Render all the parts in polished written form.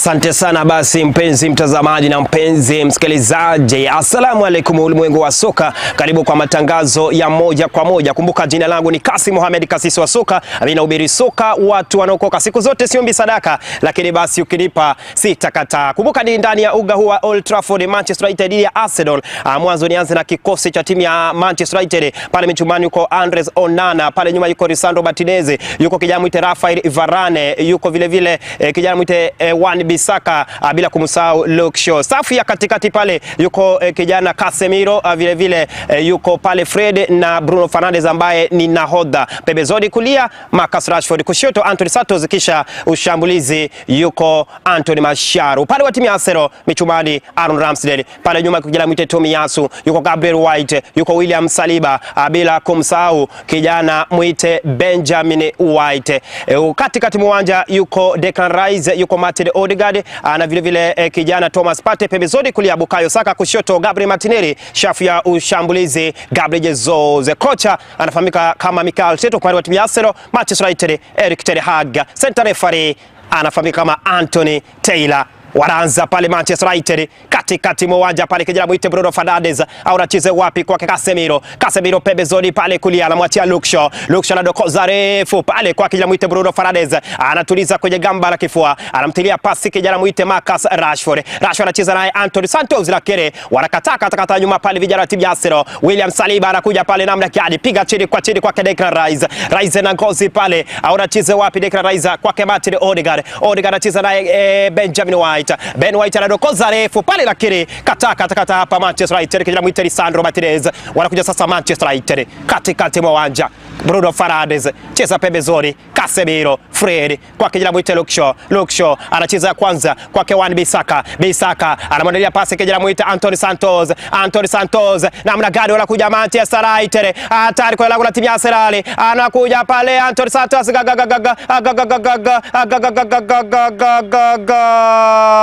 Asante sana basi mpenzi mtazamaji na mpenzi msikilizaji, assalamu alaikum ulimwengu wa soka, karibu kwa matangazo ya moja kwa moja. Kumbuka jina langu ni Kasim Mohamed Kasisi wa soka, mimi nahubiri soka, watu wanaokoka siku zote, siombi sadaka, lakini basi ukinipa sitakataa. Kumbuka ni ndani ya uga huu wa Old Trafford, Manchester United dhidi ya Arsenal. Ah, mwanzo nianze na kikosi cha timu ya Manchester United. Pale michumani yuko Andres Onana, pale nyuma yuko Lisandro Martinez, yuko kijana mwite Rafael Varane, yuko vile vile eh, kijana mwite eh, Wan Bissaka, ah, bila kumsahau Luke Shaw. Safu ya katikati pale yuko eh, kijana Casemiro, ah, vile vile eh, yuko pale Fred na Bruno Fernandes ambaye ni nahodha. Pembezoni kulia Marcus Rashford, kushoto Anthony Santos, kisha ushambulizi yuko Anthony Martial. Upande wa timu ya Arsenal michumani Aaron Ramsdale, pale nyuma kijana mwite Tomiyasu, yuko Gabriel White, yuko William Saliba, ah, bila kumsahau kijana mwite Benjamin White. E, katikati mwanja yuko Declan Rice, yuko Martin Odegaard ah, na vile vile eh, kijana Thomas Partey, pembezoni kulia Bukayo Saka, kushoto Gabriel Martinelli, shafu ya ushambulizi Gabriel Jesus. Kocha anafahamika kama Mikel Arteta upande wa timu ya Arsenal, Manchester United Erik ten Hag, center referee anafahamika kama Anthony Taylor. Wanaanza pale Manchester United katikati mwa uwanja pale, kijana mwite Bruno Fernandes au anacheze wapi kwake Casemiro. Casemiro pembezoni pale kulia, anamwachia Luke Shaw. Luke Shaw anadokoza refu pale kwa kijana mwite Bruno Fernandes, anatuliza kwenye gamba la kifua, anamtilia pasi kijana mwite Marcus Rashford. Rashford anacheza naye Anthony Santos, lakini wanakataa katakata nyuma pale vijana wa timu ya Arsenal. William Saliba anakuja pale namna gani, piga chini kwa chini kwake Declan Rice. Rice na ngozi pale, au anacheza wapi Declan Rice kwake Martin Odegaard. Odegaard anacheza naye eh, Benjamin White. Ben White anadokoza refu pale, lakini kata kata kata hapa Manchester United, kijana mwite Lisandro Martinez. Wanakuja sasa Manchester United katikati mwa uwanja, Bruno Fernandes cheza pembezoni, Casemiro, Fred kwa kijana mwite Luke Shaw. Luke Shaw anacheza kwanza kwake Wan Bissaka. Bissaka anamwandalia pasi kijana mwite Anthony Santos. Anthony Santos namna gani wanakuja Manchester United, hatari kwa lango la timu ya Arsenal, anakuja pale Anthony Santos gaga gaga gaga gaga gaga gaga gaga gaga gaga gaga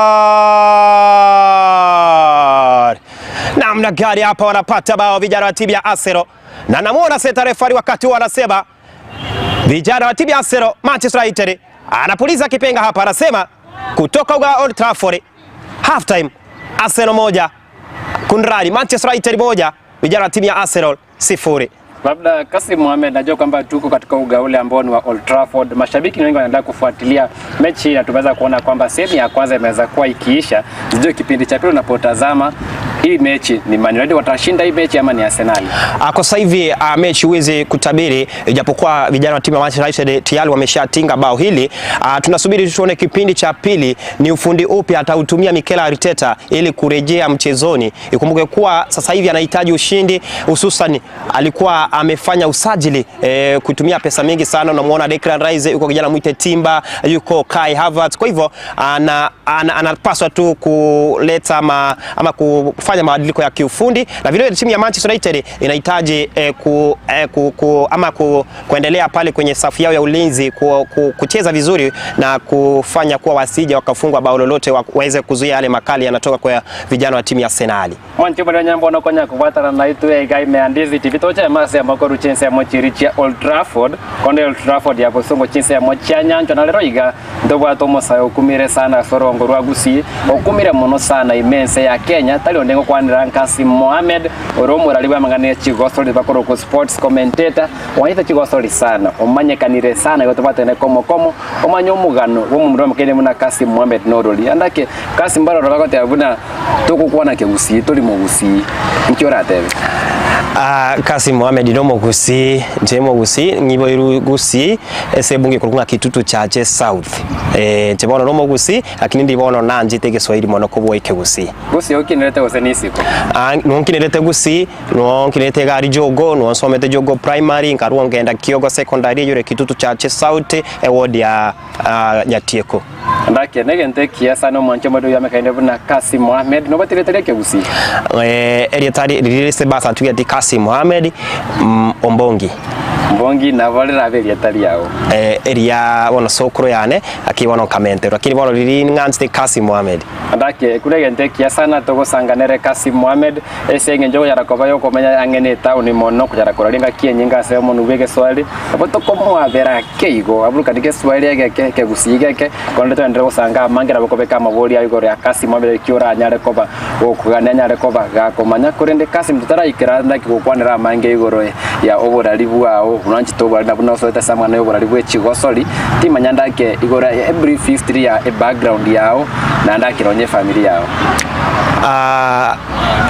namna gani hapa wanapata bao vijana wa timu ya Arsenal, na namuona seta refari wakati huo anasema vijana wa timu ya Arsenal, Manchester United anapuliza kipenga hapa, anasema kutoka uga Old Trafford, half time Arsenal moja kunradi Manchester United moja, vijana wa timu ya Arsenal sifuri. Labda Kasim Mohamed, najua kwamba tuko katika uga ule ambao ni wa Old Trafford. Mashabiki wengi wanaendelea kufuatilia mechi hii na tumeweza kuona kwamba sehemu ya kwanza imeweza kuwa ikiisha. Sijui kipindi cha pili unapotazama hii mechi ni Man United watashinda hii mechi ama ni Arsenal? Ah, Kwa sasa hivi ah, mechi huwezi kutabiri, ijapokuwa vijana wa timu ya Manchester United tayari wameshatinga bao hili. Ah, tunasubiri tuone kipindi cha pili ni ufundi upi atautumia Mikel Arteta ili kurejea mchezoni. Ikumbuke kuwa sasa hivi anahitaji ushindi, hususan alikuwa amefanya usajili eh, kutumia pesa mingi sana. Unamuona Declan Rice yuko kijana mwite Timber, yuko Kai Havertz. Kwa hivyo ana, ana, anapaswa tu kuleta ama, ama kufanya mabadiliko ya kiufundi na vile vile timu ya Manchester United inahitaji eh, ku, eh, ku, ku, ama ku, kuendelea pale kwenye safu yao ya ulinzi ku, ku, kucheza vizuri na kufanya kuwa wasije wakafungwa bao lolote waweze kuzuia yale makali yanatoka kwa vijana wa timu ya Arsenal. Mwanche bari nyambo no konya kubwatana na itwe iga ime andizi TV toche mase amakoro chinsemo chiri chia Old Trafford konde Old Trafford ya bosongo chinsemo chia nyancho na lero iga ndobwate omosae okumire sana ase orongo rwa Gusii okumire mono sana ime ense ya Kenya tari onde ngokwanera Kassim Mohamed ore omorari bwa amang'ana ya chigosori bakorokwa sports commentator oanyete chigosori sana omanyekanire sana igo tobwatane komo komo omanye omogano bwa omomura omokeene buna Kassim Mohamed norori andake Kassim mbaroro bagoteba buna Togokwana kegusii tori mogusii, inki oratebe? Ah, Kassim Mohamed no mogusii, inche mogusii ng'iboirwe gusii ase ebunge ekorokwa ng'a Kitutu Chache South. Eh, inche bono nomogusii lakini ndi bono nanchete egeswahili mono kobua ekegusii. Gusii okinerete gose nisiko? Ah, nonkinerete gusii, nonkinerete iga aria Jogoo, nonsomete Jogoo Primary, nkarwa ngenda Kiogo Secondary eywo ere Kitutu Chache South, eward ya ah, Nyatieko. Ndake negento ekiya sana omwanche omoedo oyamekaine buna Kassim Mohamed nobatigete ria ekegusii. Eh, erieta riria ase birth certificate Kassim Mohamed mm, Ombongi. Mbongi nabo rirabe erieta riao. Eh, eria bono sokoro yane, lakini bono nkamenterwa. Lakini bono riria ng'anchete Kassim Mohamed. Ndake kure egento ekiya sana togosanga nere Kassim Mohamed ase eng'encho okonyara koba yokomenya ang'e ne etown mono okonyara koraria engaki enyinge ase omonwe bwa egeswahili nabo tokomoabera ake igo aburukanie egeswahili egeke ekegusii geke korende togenderere gosanga amange nabo okobeka amabori aye igoro ya Kassim Mohamed eki oranyare koba gokogania anyare koba gakomanya korende Kassim totaraikera naki gokwanera amange igoro ya oborari bwao buna nchete oborari na buna osoete ase amang'ana y'oborari bwe chigosori timanya ndake igoro ya ebrief history ya ebackground yao naende ake nonye efamiri yao. Ah,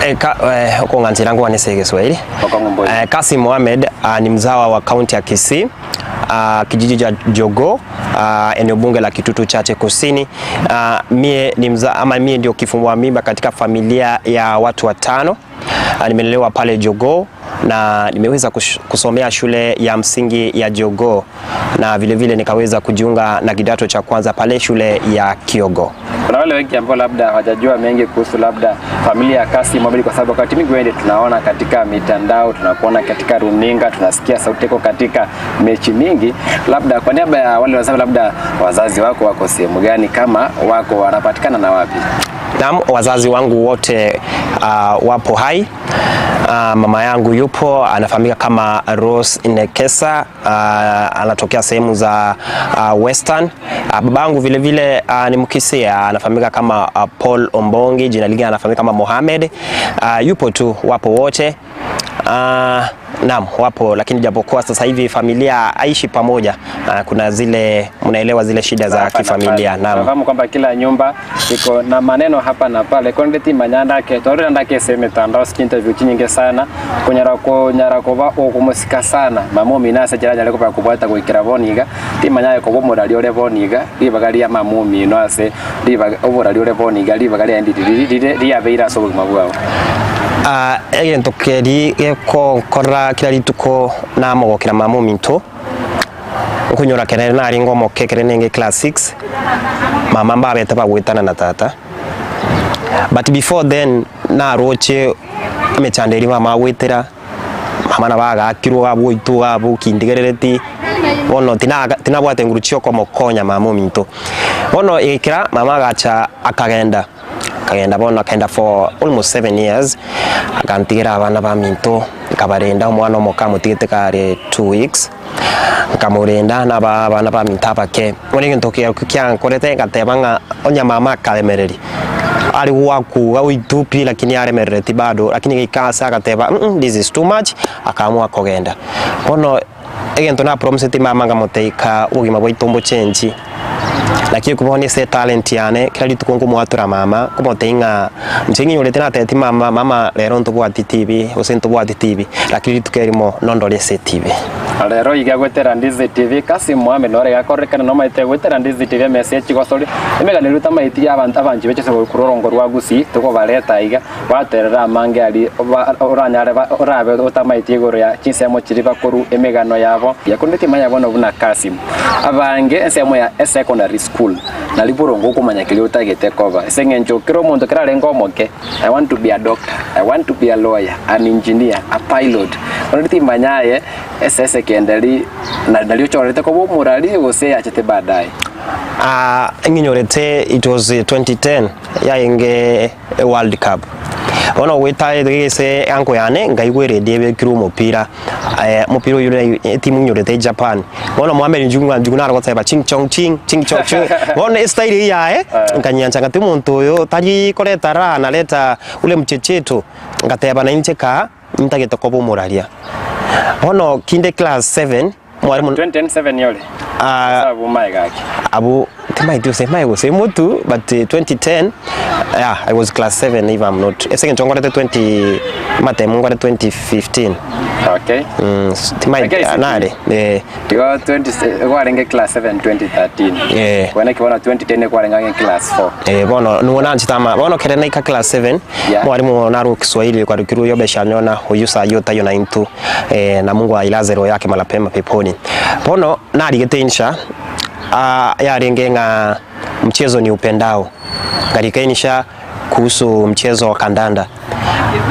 eh, ka, eh, okong'anchera ngwane ase Egeswahili. Okong'u mboigo. Eh, Kassim Mohamed ah, ni mzawa wa kaunti ya Kisii ah, kijiji cha Jogoo ah, eneo bunge la Kitutu Chache Kusini. Ah, mie ni mza, ama mie ndio kifungua mimba katika familia ya watu watano. Ah, nimelelewa pale Jogoo na nimeweza kush- kusomea shule ya msingi ya Jogoo na vile vile nikaweza kujiunga na kidato cha kwanza pale shule ya Kiogo. Kuna wale wengi ambao labda hawajajua mengi kuhusu labda familia ya Kassim Mohamed, kwa sababu wakati mwingi wewe tunaona katika mitandao, tunakuona katika runinga, tunasikia sauti yako katika mechi mingi. Labda kwa niaba ya wale wanasema, labda wazazi wako wako sehemu gani, kama wako wanapatikana na wapi? Naam, wazazi wangu wote uh, wapo hai. Uh, mama yangu yupo anafahamika kama Rose Nekesa uh, anatokea sehemu za uh, Western. Uh, babangu vile vile uh, ni Mkisia anafahamika kama uh, Paul Ombongi, jina lingine anafahamika kama Mohamed. Uh, yupo tu, wapo wote. Uh, naam, wapo lakini japokuwa sasa hivi familia aishi pamoja. Uh, kuna zile mnaelewa zile shida za Hapa na kifamilia. pale. Naam. Tunafahamu kwamba kila nyumba iko na maneno hapa na pale kondeti manyandake twarira ndake se mitandao siki interview chinyinge sana kunyara kunyara kuba okumusika sana mama omino ase chira anyare koba kobwata goikera boniga timanyaye koba omorari ore boniga ribaga ria mama omino ase ribaga oborari ore boniga ribaga riaye ndiri rire riabeire ase obogima bwao. Ah, egento keri gekonkora kera rituko namogokera mama ominto, okonyora kere narenge omoke ekere nenge class six, mama mbabete bagwetana na tata, but before then naroche emechando eria mama agwetera, mama nabo agakirwe iga abwo oitwe iga abwo okindigerereti, bono tinaga tinabwate nguru chia okomokonya mama ominto. Bono egekera mama agacha akagenda. Akagenda bono akaenda for almost 7 years, akantigera abana baminto, nkabarenda omwana omoke amotigete kare 2 weeks, nkamorenda na aba abana baminto abake. Bono egento kiaku kiankorete ngateba ng'a onye mama akaremereria, are gwakuga oitwe pi lakini aremerereti bado, lakini gaika ase agateba mh this is too much, akaamua kogenda. Bono egento na promiseti mama nkamotebia kaa obogima bwaito mbochenchi, naki ekobua ase etalent yane, kera rituko nkomwatora mama, nkomotebia ng'a inche ng'inyorete natebeti mama, mama rero ntobwati TV, gose ntobwati TV, lakini rituko erimo nondore ase eTV. Rero iga gwetera Ndizi TV, Kassim Mohamed nore gakorekana nomaete gwetera Ndizi TV emesa echigosori emegano eria otamaeti ya abanto abanchi bechese korwa orongo rwa Gusii tokobareta iga baterera amange aria oranyare orabe otamaeti igoro ya chinsemo chiria bakorwa emegano yabo. Korende timanya bono buna Kassim abange ensemo ya esecondary school nari boronge okomanya keria otagete koba ase eng'encho kera omonto kera arenge omoke I want to be a doctor, I want to be a lawyer, an engineer, a pilot. Bono timanya aye ase esecondary nari ochorete koba omorari gose eyachete baadaye. Ah, ng'inyorete it was 2010 yaenge World Cup bono goeta gese anko yane nkaigwa eredio ebekire omopira eh, omopira oywo ore etimu ng'inyorete Japan bono Mohamed Njuguna Njuguna naro goteba ching chong ching ching chong ching bono estyle eywo yaye nkanyiancha ngati omonto oyo tari koreta raha analeta ule mchecheto ngateba nainche kaa ntagete koba omoraria. Bono kinde class 7 mwalimu 2027 yore Ah, sabu mae gaki abu timaiti gose mae gose motu but 2010 yeah, I was class 7 if I'm not ase eng'encho ngorete 20 matemo ngore 2015 okay timaiti Okay, nare eh, igo 20 kwarenge class 7 2013 Eh. kwene kibona 2010 kwarenge ang'e class 4 Eh, bono nuo nanchitama bono kere naika class 7 Yeah. mwalimu naru Kiswahili kwarukirwe yobeshanyona huyu saa yotayo na intu eh, na Mungu ailaze roho yake mala pema peponi bono narigete insha uh, yarenge ng'a mchezo ni upendao ngarika insha kuhusu mchezo wa kandanda.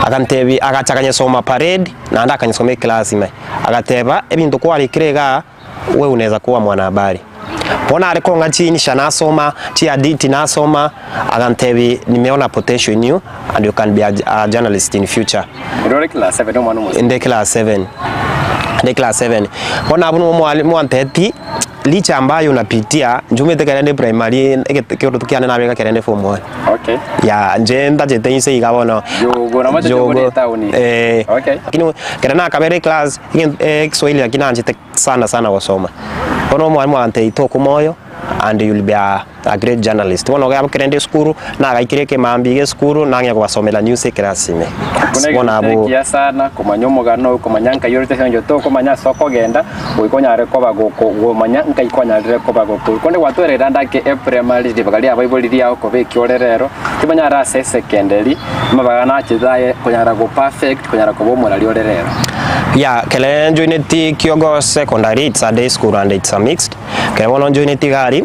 Agantebia, agacha akanyesoma parade, naende akanyesoma eclass ime. Agateba, ebinto kwarikire igaa, wewe unaweza kuwa mwanahabari. Bono are kong'a chiinsha nasoma, chihaditi nasoma, agantebia nimeona potential in you and you can be a, a journalist in future. Ere ore class 7 omwana omosike. Inde class 7. Inde class 7. Bono abwo nigo omwalimu antebetie, licha ambayo unapitia, njumete ekero inde primary, egete ekeroto kiane nabeka ekero inde form one. Okay. Yeah, inche ntachete inse iga bono. Jogo, namache Jogo ne etown. Eh. Okay. Lakini ekero nakabere eclass, ekiswahili nakio nanchete sana sana gosoma. Bono omwalimu agantebia tokwa moyo and you will be a, a great journalist. Bono ekero rende esukuru, nagaikire ekemambia iga esukuru, nang'ea kobasomera news eclass ime. Buna Bono egento abwo ekiya sana komanya omogano oyo, komanya nkai orete ase eng'encho tokomanya ase okogenda, goika onyare koba goko gomanya nkai kwanyarire koba gokori. Konde gwatwerire ande ake eprimary ribaga ria abaibori riao koba eki ore rero, timanyare ase esecondary, amabaga nachete aye konyara go perfect konyara koba omorari ore rero. Yeah, kere njoineti Kiogo Secondary, it's a day school and it's a mixed. Kere bono njoineti iga aria,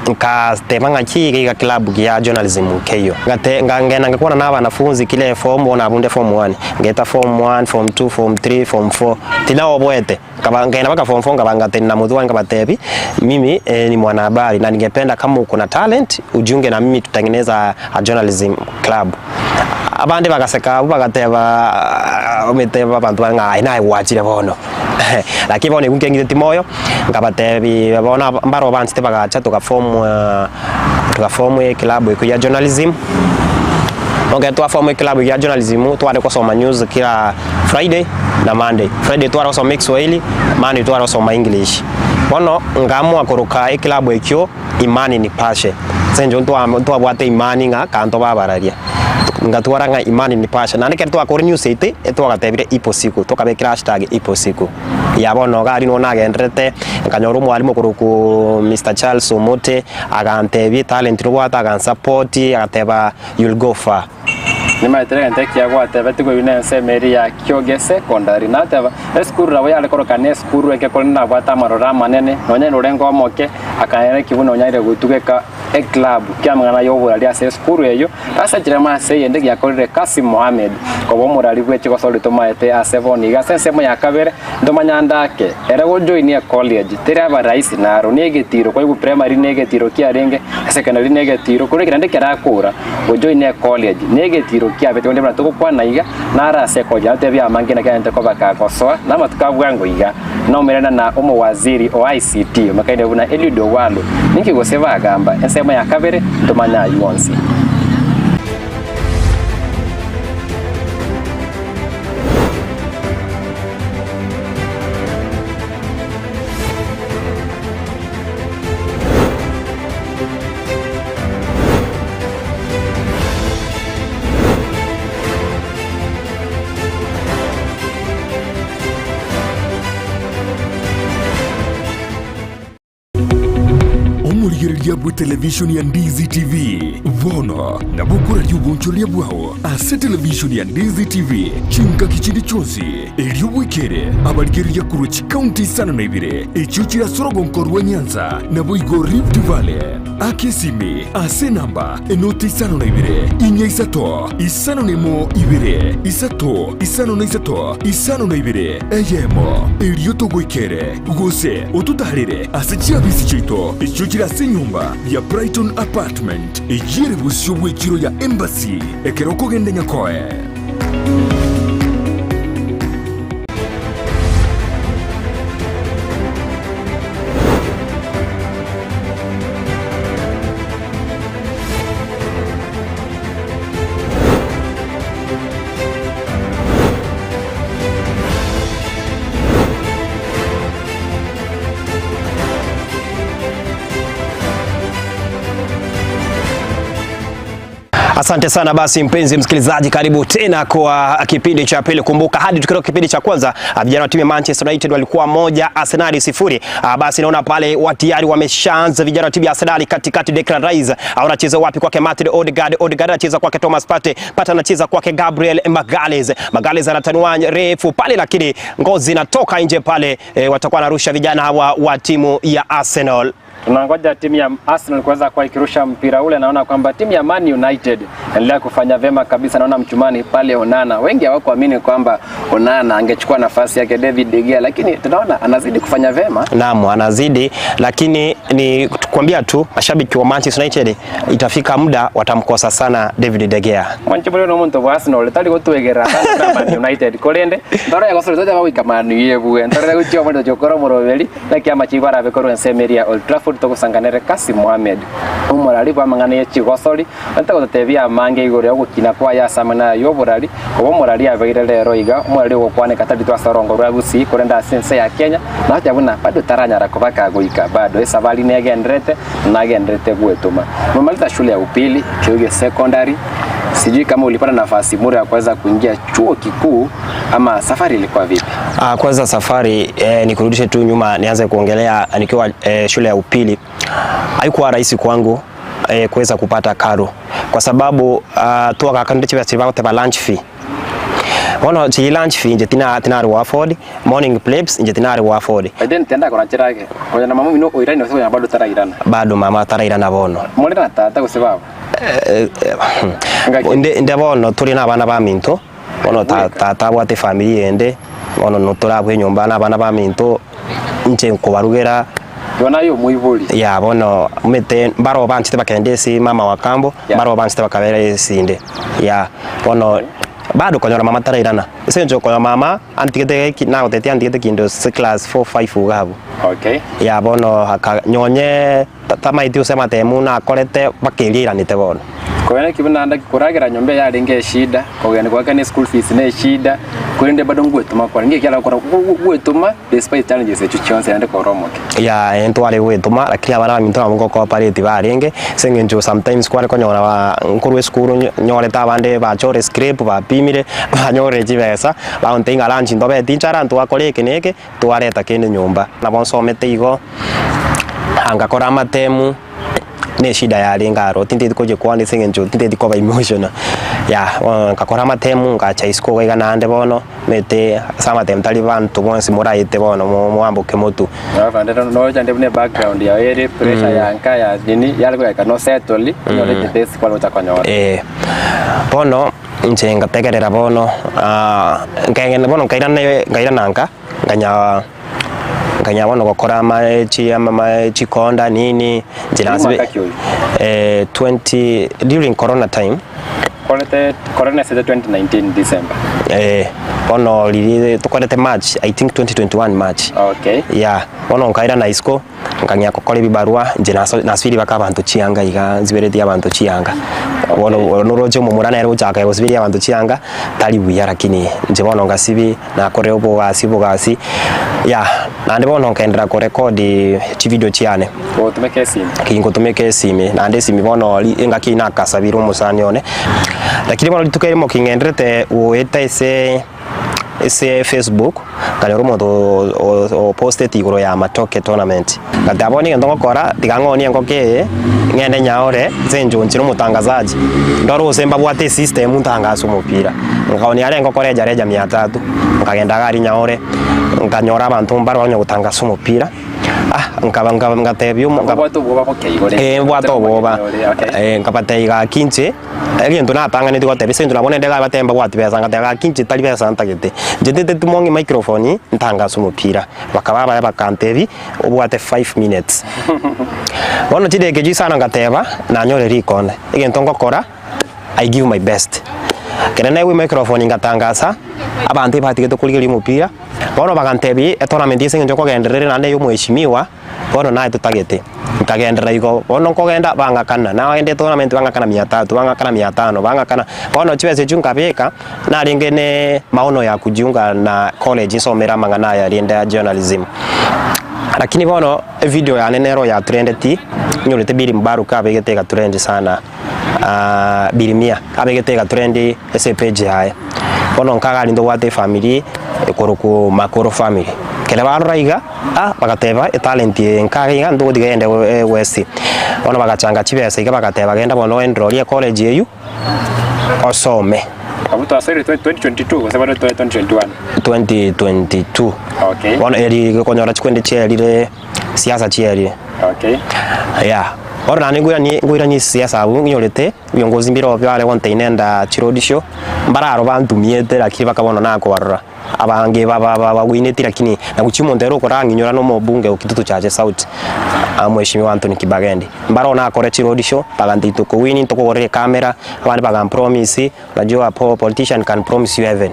nkateba ng'aki iga iga club gia journalism nkeiyo. Ngate ngagenda ngakwana na abanafunzi kila eform, bono abwo nde form one, ngeta form one, form two, form three, form four, tinaoboete. Nkaba nkagenda mpaka form four nkaba ngatenena motwe one nkabatebi, mimi ni mwanahabari na ningependa kama uko na talent ujiunge na mimi tutengeneza a journalism club. Abande bagaseka abwo bagateba omanyete abanto bare ng'a aye naye gwachire bono. Lakini bono ekio nkeng'ireti moyo, nkabatebi bono aba mbaro banchete bagacha togaform togaform eclub ekio ya journalism, ekero twaform eclub ya journalism tware gosoma news kera Friday na Monday. Friday tware gosoma ekiswahili, Monday tware gosoma English. Bono nkaamua koroka eclub ekio Imani Nipashe, ase eng'encho ntwa ntwabwate imani ng'a kanto babararia. Ngatwara ng'a Imani Nipashe, naende ekero twakore news yaito, etwagatebire ipo siku, tokabekera hashtag ipo siku. Ya bono iga aria nigo nagendererete, nkanyora omwalimu okorokwa Mister Charles Omote, agantebia etalent nobwate, agansupport, agateba you'll go far. Nimaetire egento ekiya gwatebetigwe eyio nensemo eria ya Kioge Secondary. Nateba, esukuru nabo yare koroka nesukuru eke korende nabwate amaroro amanene, nonya orenge omoke, akaenekia buna onyaire gotugeka eclub kiamang'ana y'oborari ase esukuru eyio. Ase chirema ase eyende giakorire Kassim Mohammed koba omorari bwe chigosori tomaete ase bono iga ase ensemo ya kabere ntomanye ande ake ere gojoin ecollege teri aba rahisi naro negetiro kwaigwa primary negetiro kiarenge secondary negetiro korende ekero naende kerakora Gojoin ecollege negetiro kiabete onde buna togokwana iga naro ase ecollege natebie amange naki agente koba kagosoa na amatuko a bwango iga naumerana na omowaziri o ICT omakaine buna Eliud Owalo ninki gose bagamba ensemo ya kabere ntomanye aywo onsi. Omorigereria bw'etelevishoni ya Ndizi TV bono nabo okoraria obonchoreria bwao ase televishoni ya Ndizi TV chingaki chinde chionsi, erio bwekere abarigereria korwa chikaunti isano na ibere echio chire ase orogonko rwa Nyanza naboigo Rift Valley. Aka esimi ase enamba enoti 52 4 3 5 1 2 3 5 3 52 eyemo, erio togoikere, gose ototaarere ase chiabisi chiaito echio chire ase enyomba ya Brighton Apartment, eyio ere bosio bw'echiro ya Embassy ekero okogenda Nyakoe. Asante sana basi mpenzi msikilizaji, karibu tena kwa kipindi cha pili. Kumbuka hadi tukitoka kipindi cha kwanza, vijana wa timu ya Manchester United walikuwa 1 Arsenal 0. Basi naona pale watiari wameshaanza vijana wa timu ya Arsenal katikati, Declan Rice anacheza wapi kwake Martin Odegaard, Odegaard anacheza kwake Thomas Partey, Partey anacheza kwake Gabriel Magalhaes, Magalhaes anatanua refu pale, lakini ngozi inatoka nje pale. E, watakuwa wanarusha vijana hawa wa timu ya Arsenal. Tunangoja timu ya Arsenal kuweza kuwa ikirusha mpira ule. Naona kwamba timu ya Man United endelea kufanya vema kabisa. Naona mchumani pale Onana, wengi hawakuamini kwamba Onana angechukua nafasi yake David De Gea, lakini tunaona anazidi kufanya vema. Naam, anazidi, lakini ni kuambia tu mashabiki wa Manchester United itafika muda watamkosa sana David De Gea. Mwanche bore no omonto bwa Arsenal tari gotwegerera sana buna Man United korende ntore gosore tocha bagoika Man U ebue ntore gochia omonto chokora omoroberi naki amachigo arabe korwa ensemo eria ya Old Trafford togosanganere Kassim Mohamed omorari bw'amang'ana ye chigosori onte gototebia amange igoro ya ogokina kwaye ase amang'ana aya y'oborari koba omorari abeire rero iga omorari ogokwaneka tari ase orongo rwa Gusii korende ase ense ya Kenya nacha buna bado taranyara koba kagoika bado esabari negenderete nagenderete gwetoma. Umemaliza shule ya upili Keuge Secondary, sijui kama ulipata nafasi bora ya kuweza kuingia chuo kikuu ama safari ilikuwa vipi? Ah, kwanza safari eh, nikurudishe tu nyuma nianze kuongelea nikiwa eh, shule ya upili haikuwa rahisi kwangu eh, kuweza kupata karo kwa sababu uh, twagakande chibesa bagoteba lunch fee bono chi lunch fee inche tina tinare go afford morning plebs inche tinare go afford By then tenda kora chirage. Konya na mama mino oirani gose konya bado tarairana. bado mama tarairana bono More na tata gose baba. Ngaki. inde inde bono turi na abana baminto bono ta- Bweka. tata abwate efamiri ende bono notorabwa enyomba na abana baminto inche nkobarugera Igo naye omoibori. Ya bono omanyete mbaro banchete bakagenda ase mama wa kambo, Yeah. mbaro banchete bakabera esinde. Ya bono bado konyora mama tarairana, ase eng'encho konyora mama antigete eki nagotetie antigete kende ase class four five iga abwo. Okay. Ya bono aka nonye tamaeti gose amatemu nakorete mpaka eria airanete bono. Korende naki buna ande koragera nyomba yarenge eshida, kogenda goakana eschool fees ne eshida, korende bado ngwetoma kore, ng'eki ekiagera gwetoma despite challenges echio chionsi naende kore omoke. Yaya intware gwetoma lakini abana baminto nabo ngocooperate barenge ase eng'encho sometimes kware konyora ba nkorwa esukuru nyo nyorete abande bachore script bapimire banyorire chibesa bagontebia ng'a lunch ntobeti nchara ntwakora eke na eke twareta kende nyomba. Nabo nsomete igo, ngakora amatemu. Ne eshida yarenge aro, tinteti koyekwana ase eng'encho tinteti koba emotional, yah bono nkakora amatemu ngacha isiko iga iga naende bono, omanyete ase amatemu tari banto bonsi moraete bono mo moamboke motwe. Alafu naende nocha naende buna ebackground yao ere pressure ya nka ya nini yare goika no settle onyore chibesa kware gocha konyora. Eh, bono inche ngategerera bono nkegenda bono nkairana nkairana nka, nkanya. Nkanyara bono gokora ama chi ama chikonda nini inche nasibe Mwaka ki oyo? eh, 20 during corona time Korete corona esete 2019 December. eh, bono riria tokorete March I think 2021 March Okay. yeah bono nkairana isiko nkang'ea gokora ebibarua inche naso nasibirie mpaka abanto chianga igaa nsiberetie abanto chianga bono Okay. noroche omomura nere ogochaka gosiberia abanto chianga tari buya lakini inche bono ngasibi. Nakore obogasi obogasi, yah, naende bono nkaenderera korekodi chividio chiane. Gotumeka esimi. Kingotumeka esimi, naende esimi bono ri engaki eyio nakasabire omosani one, lakini bono rituko erimo king'enderete goeta ase ase facebook, nkanyora omonto o- o- oposteti igoro ya matoke tournament, ngateba bono egento ngokora, tiga ng'onie engoko eye, ng'ende nyaore, ase eng'encho inche na omotangazaji, ndore gose mbabwate esystem ntangase omopira. Nkaonia are engoko reja reja mia tatu, nkagenda iga aria nyaore, nkanyora abanto mbare bakonya gotangasa omopira, ah nkaba nkaba ngatebia omo nkaba Obwate obwoba boke igo rende. eh mbwate obwoba, Okay. eh nkabatebia gaki inche, egento natang'aneti goteba ase eng'encho nabo naende iga bateba mbabwati besa, ngateba gaki inche tari besa ntagete, inche ntete mong'e microphone, ntangase omopira, bakaba abaya bakantebia, obwate five minutes. Bono chidakika echio isano ngateba, nanyore rikonde, egento ngokora. I give my best. Ekero naigwa emicrophone ngatangasa, abanto ebatigete korigereria omopira, bono bagantebia etournament ase eng'encho okogenderera naende ya omweshimiwa, bono naye totagete. Nkagenderera igo, bono nkogenda bang'akana, nagenda etournament bang'akana mia tatu, bang'akana mia tano, bang'akana, bono chibesa echio nkabeka, narenge ne maono ya kujiunga na college nsomere amang'ana aya rende ya journalism. Lakini bono, evideo yane nero yatrendeti, nyorete Billy Mbaruka abegete egatrend sana. Birimia abegete egatrend ase epage yaye. Bono nkaga ntobwate efamiri ekorokwa Makoro family. Ekero barora iga, ah bagateba etalent eye nkaga iga ntogotiga egende west. Bono bagachanga chibesa iga bagateba genda bono oenrorie ecollege eywo osome. Abwo twasoire 2022 gose bado 2021? 2022. Okay. Bono eri konyora chikwende chiarire siasa chiarire. Okay. Yeah. Bono naende nkoiranie nkoiranie siasa abwo nginyorete, ebiongozi mbire oo bare gontenenda chiroad show, mbararo bantumiete lakini mpaka bono nakobarora. Abange ba ba bagwineti lakini nagochia omonto ere okorang'inyora na omobunge o Kitutu Chache South, Mheshimiwa Anthony Kibagendi. Mbaro nakore chiroad show, bagantebia tokowini ntokogorera ecamera, abande bagampromise, unajua po politician can promise you heaven.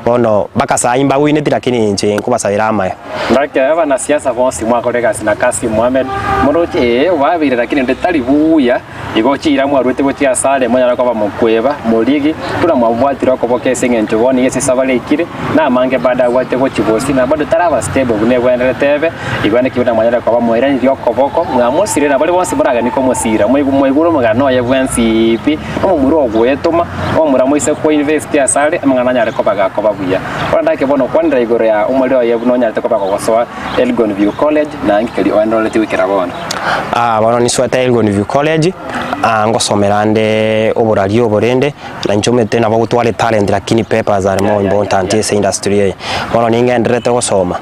Bono mpaka saii mbagwineti lakini inche nkobasabera amaya. Naki abanasiasa bonsi mwakora egasi na Kassim Mohamed, moroche ee obabeire lakini onde tari buya. Igo chiira mwaruete gochia asare, monyare koba mokweba, morigi, buna mwabwatire okoboko ase engencho bono nigo esisa barekire, na amange bado abwate gochia bosio, na bado taraba stable buna egwenerete ebe, igo naki buna mwanyare koba mwairanirie okoboko, mwamosirire na baria bonsi moraganie komosira, mwaigu mwaigure omogano oye bwensi pi, omomura ogoetoma, omomura moise koinvest asare, amang'ana anyare koba gakoba buya. Bono ndake bono kwanera igoro ya omorero oye buna onyarete koba kogosoa Elgon View College, na inki keria oenderereti goikera bono. Ah, bono nisoete Elgon View College, ah, ngosomera nde oboraria obo rende, na inche omanyete nabo gotwara etalent lakini papers are more important ase industry eye. Bono ningendererete gosoma,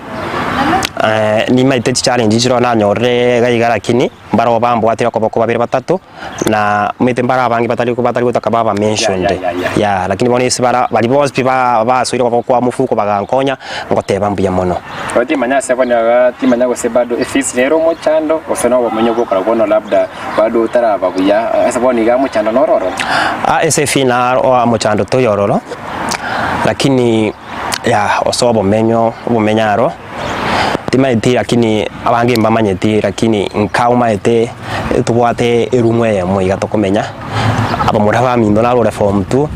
nimaete chichallenge chire nanyorire iga iga lakini, mbaroo bambwatire okoboko babere batato, na omanyete mbare abange batari batari gotaka baba mentioned, Yeah, yeah, yeah, yeah. yeah, lakini bono ase bara baria bonsi pi ba basoire okoboko kwa mofuko bagankonya, ngoteba mbuya mono. Igo timanya ase bono iga timanya gose bado efees nere omochando gose na obomenyo bwokora bono labda bado otaraba buya ase bono iga omochando noro ororo. Ah, ase efee naro omochando toiyo ororo, lakini yah ase obomenyo obomenyo aro, Timaeti lakini abange mbamanyeti lakini nka omaete tobwate eroom eyemo iga tokomenya, abamura baminto narure form two,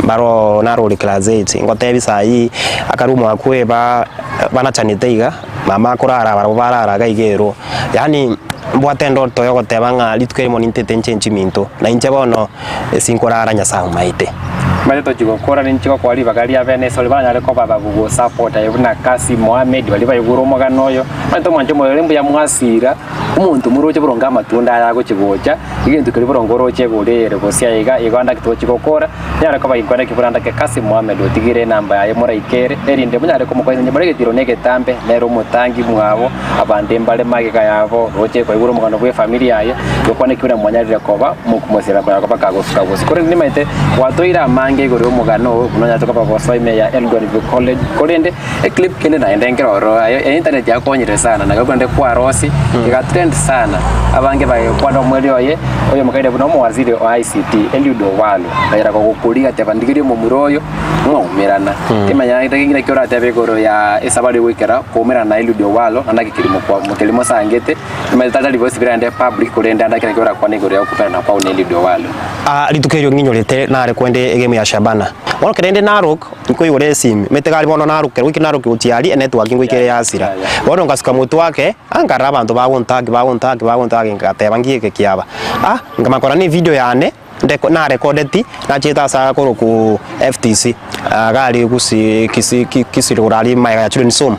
mbaro narure class eight, ngotebi saii akaroom akwo eba banachanete iga, mama akorara barabwo barara iga iga ero, yaani mbwate endoto ya ogoteba ng'a rituko erimo nintete nchenchi minto, na inche bono ase nkorara Nyasaye omaete. Mbache tochia gokora ninche gokoa ribaga ria bene ase baria baranyare koba bagogosupport aye buna Kassim Mohamed baria baigure omogano oyo, omanyete omwancho omoyo ore mbuya mwasira, omonto moroche boronge amatunda aya agochia gocha, egento keria boronge oroche egori eye gose aiga, igo ande tochia gokora, nyare koba ginkwana ki buna ndake Kassim Mohamed otigire enamba yaye moraikere, erinde monyare komokonya onye more egetiro na egetambe, nere omotangi mwabo. Abande mbare magega yabo, roche koigora omogano bw'efamiri yaye, gokwana ki buna mwanyarire koba mokomosira konya koba kagosuka bosio. Korende nimaete gwatoire amange igoro y'omogano oo buna onyarete koba gosoa ime ya Elgon View College, korende eclip kende naende nkere ororo aye einternet yakonyire sana na korende kwarosi ega trend sana abange bagekwana omweri oye oyomokaire buna omowaziri o ICT Eliud Owalo akanyara kogokoria agateba ndigerie omomura oyo Mwaumerana. Timanya naki oratebe igoro ya esabari goikera koumerana na Eliud Owalo na naki kerimo kwa kerimo osangete. Timanyete tari bosi birande public korende ande naki orakwane igoro ya okoumerana kwao na Eliud Owalo. Ah, rituko erio ng'inyorete nare kwende egame ya Shabana. Bono kere inde Narok, nkoigora esimi, omanyete gari bono Narok, kero goikire Narok gochia aria, enetwork ngoika ere yasira. Yeah, yeah. Bono ngasuka motwe ake, ah nkarora abanto bagontag bagontag bagontag ngateba nki eke kiaba. Ah, nkamanya korora na evideo yane. Ndeko narekodeti, nachete ase akorokwa FTC, iga aria Gusii Kisii ki Kisii igoro aria magega ya Children's Home,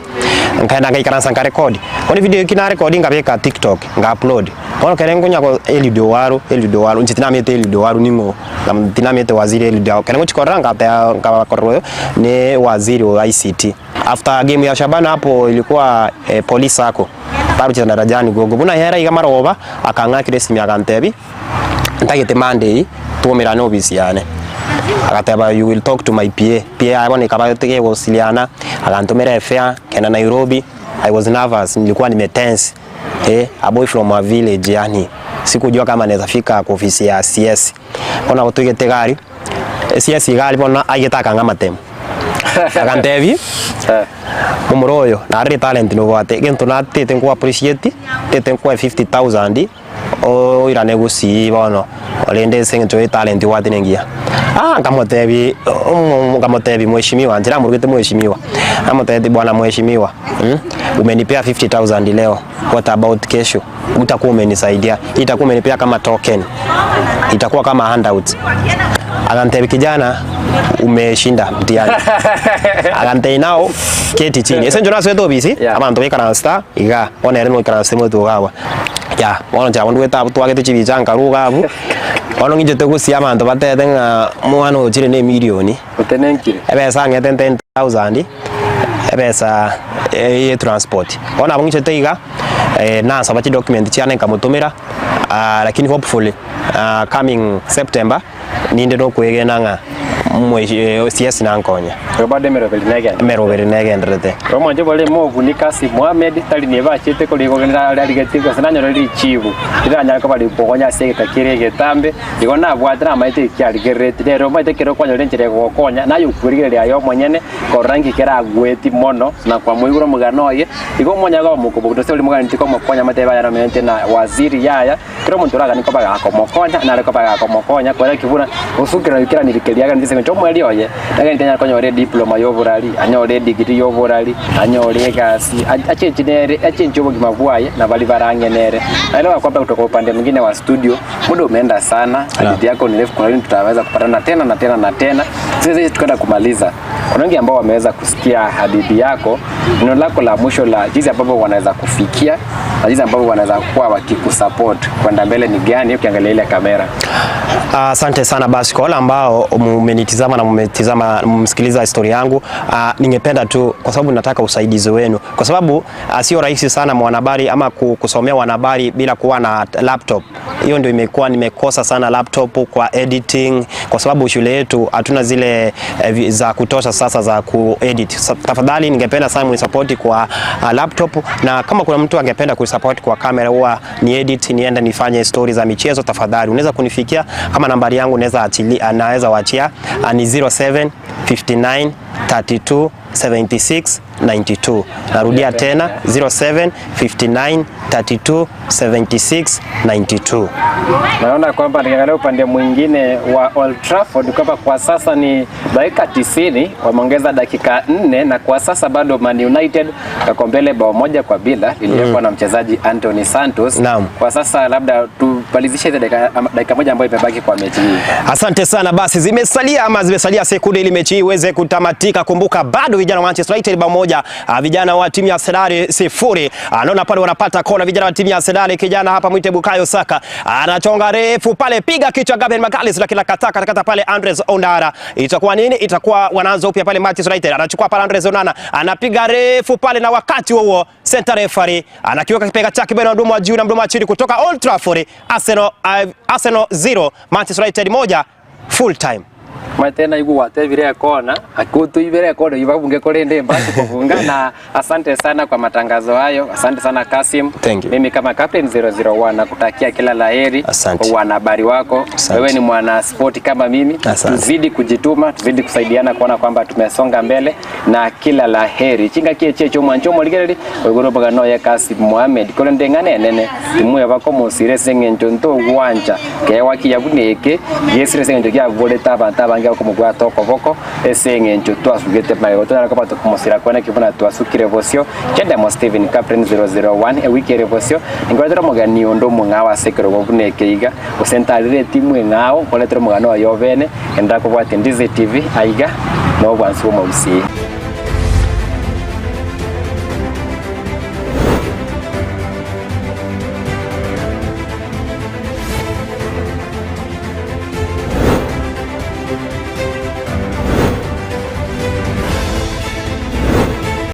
nkaenda ngaikaransa nkarekodi. Bono evideo eki narekodi nkabeka TikTok, nga upload. Bono ekere nkonya go Eliud Owalo, Eliud Owalo, inche tinamanyete Eliud Owalo ning'o, nam tinamanyete waziri Eliud Owalo. Ekero ngochia korora ngateba nkabakorora oyo ne waziri o ICT. After game ya Shabana hapo ilikuwa eh, police sacco, baruchete Darajani gogo. Buna yera iga marogoba, akang'akera esimi agantebi. Ntagete Monday twaumerane ofisi yane. Agateba you will talk to my PA. PA yaye bono ekaba tegosiliana, agantomera efare, nkagenda Nairobi, I was nervous, nilikuwa nime tense eh, a boy from a village yaani sikujua kama naeza fika kwa ofisi ya CS. Bono nabo toigete egari, CS iga aria bono aigete akang'a amatemo. Agantebi, momura oyo narire etalent nobwate, egento natete nko appreciate, ntete nkoe 50,000. Oirane gusii bono, orende ase eng'encho y'etalent obwate nengiya. Ah, nkamotebia omo nkamotebia mheshimiwa, inche namorugete mheshimiwa, namotebetie bwana mheshimiwa umenipea 50,000 leo, what about kesho? Utakuwa umenisaidia, itakuwa umenipea kama token, itakuwa kama handout. Akantebia kijana, umeshinda mtihani. Akantebia now keti chini, ase eng'encho nasoete ofisi, Yeah. abanto baikaransa igaa, bono ere noikaransa omotwe iga agwo. Yah, bono inche abwo ndwete abwo twagete chibicha nkarwa iga abwo, bono ng'inchete gosia abanto batebete ng'a omwana oyo ochire na emilioni, Otenenkire. ebesa ang'ete 10,000, ebesa ya etransport. Bono abwo ng'ichete iga, Nasaba chidocument chiane nkamotomera, lakini hopefully coming September ninde nokwegena ng'a CS nankonye. Igo bado emeroberi negendererete. Emeroberi negendererete. Omonche bore Moguni Kassim Mohamed tari nigo achete korigia kogenda are arigetie gose nanyore richibu riranyare koba ribogonya ase egeka kere egetambe. Igo nabwate namaete eki arigerereti nere omanyete ekero kwanyora enchera egogokonya naye okwerigereria aye omonyene korora nki keragweti mono na kwamoigure omogano oye. Igo omonyene akoba mokobogoria gose oria moganetie komokonya amotebie aye nomenyete na waziri yaya. Kera omonto oraganie koba gakomokonya, nare koba gakomokonya, korende ki buna gosukera oikeraniri keria aganeti ase eng'encho omoerio oye, naganeti anyare konyora ediploma y'oborari, anyore edegree y'oborari, anyore egasi, a- achenchi nere, achenchie obogima bwaye na baria bare ang'e nere. Naende bakwambia kutoka upande mwingine wa studio, muda umeenda sana, hadithi yako ni refu, kuna lini tutaweza kupatana tena na tena na tena. Sisi tukaenda kumaliza. Kuna wengi ambao wameweza kusikia hadithi yako, neno lako la mwisho la jinsi ambavyo wanaweza kufikia na jinsi ambavyo wanaweza kuwa wakikusupport kwenda mbele ni gani, ukiangalia ile kamera? Asante sana basi kwa wale ambao mmenitizama na mmetizama mmsikiliza historia yangu, ningependa tu kwa sababu nataka usaidizi wenu, kwa sababu sio rahisi sana mwanahabari ama kusomea wanahabari bila kuwa na laptop. Hiyo ndio imekuwa nimekosa sana laptop kwa editing, kwa sababu shule yetu hatuna zile za kutosha sasa za kuedit. Tafadhali ningependa sana mnisupport kwa laptop, na kama kuna mtu angependa kusupport kwa kamera, huwa ni edit niende nifanye story za michezo, tafadhali unaweza kunifikia kama nambari yangu naweza achilia, naweza waachia ni 07 59 32 76 92. Narudia tena 07 59 32 76 92. Naona kwamba nikiangalia upande mwingine wa Old Trafford kwamba kwa sasa ni dakika 90 wameongeza dakika 4 na kwa sasa bado Man United wako mbele bao 1-0 liliwekwa na mchezaji Anthony Santos. Naam. Kwa sasa labda tumalizishe hizo dakika moja ambayo imebaki kwa mechi hii. Asante sana. Basi zimesalia ama zimesalia sekunde ili mechi hii iweze kutamatika. Kumbuka bado vijana wa Manchester United bao 1, vijana wa timu ya Arsenal 0. Naona pale wanapata kona vijana wa timu ya Arsenal, kijana hapa mwite Bukayo Saka anachonga refu pale, piga kichwa Gabriel Magalhaes, lakini akataka katakata pale Andres Onana. Itakuwa nini? Itakuwa wanaanza upya pale Manchester United, anachukua pale Andres Onana, anapiga refu pale, na wakati huo center referee anakiweka kipenga chake baina ya mdomo wa juu na mdomo wa chini kutoka Old Trafford. Arsenal 0 Manchester United 1, full time. Matena igu watebire kona akutu ibere kona ibabunge korende mbasi kufunga na asante sana kwa matangazo hayo. Asante sana Kasim. Thank you. Mimi kama Captain 001 nakutakia kila laheri Asante. kwa wanahabari wako. Asante. Wewe ni mwana sport kama mimi. Asante. Tuzidi kujituma, tuzidi kusaidiana kuona kwamba tumesonga mbele na kila laheri. Chinga kie checho mwancho moligereri oigoro baga no ya Kasim Mohamed korende ng'ane nene timuya bako musire seng'encho nto gwancha kewa kiyabuneke yesire seng'encho kiaborete abantu abange bakomobwata okoboko ase eng'encho twasugete magego tonyara koba tokomosira kwana kibuna twasukire bosio Chendemo Stephen Captain 001 ewiki ere bosio nkoretera omogani onde omong'ao ase ekerogo buna eke iga gose ntarire etimu eng'ao nkoretera omogano oyo obene enda kobwatia Ndizi TV aiga na obwansu bwa omogusii.